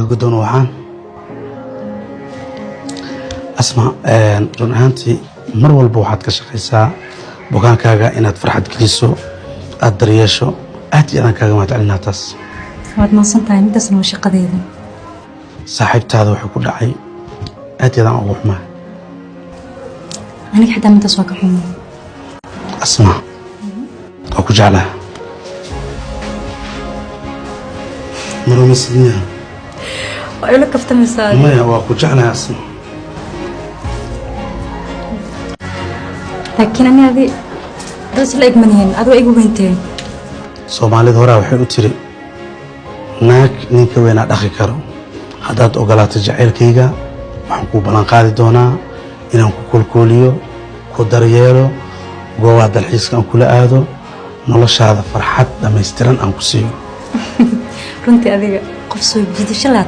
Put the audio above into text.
Iga guddoon waxaan Asma, run ahaantii mar walba waxaad ka shaqaysaa bukaankaaga inaad farxad geliso, aad daryeesho. Aad iyo aadaan kaaga mahad celinaa taas. Waad mahadsan tahay, midaasna waa shaqadeeda. Saaxiibtaada wuxuu ku dhacay aad iyo aadaan ugu xumaa. Aniga xitaa midaas waa ka xumaa. Asma, waa ku jeclaha, marumaysidniya? Waa ila kaftamaysaa. Maya, waa ku jeclahay, Asma. Laakiin ani adi dad isla egmanihin, adi waa igu weyntahay. Soomaalida horaa waxay u tiri, naag ninka weynaa dhaqi karo. Haddaad ogolaato jacaylkayga, waxaan kuu ballan qaadi doonaa inaan ku koolkooliyo, ku daryeelo, goobaha dalxiiska aan kula aado, noloshaada farxad dhammaystiran aan ku siiyo. Runtii adiga qof soo jiidasho laa.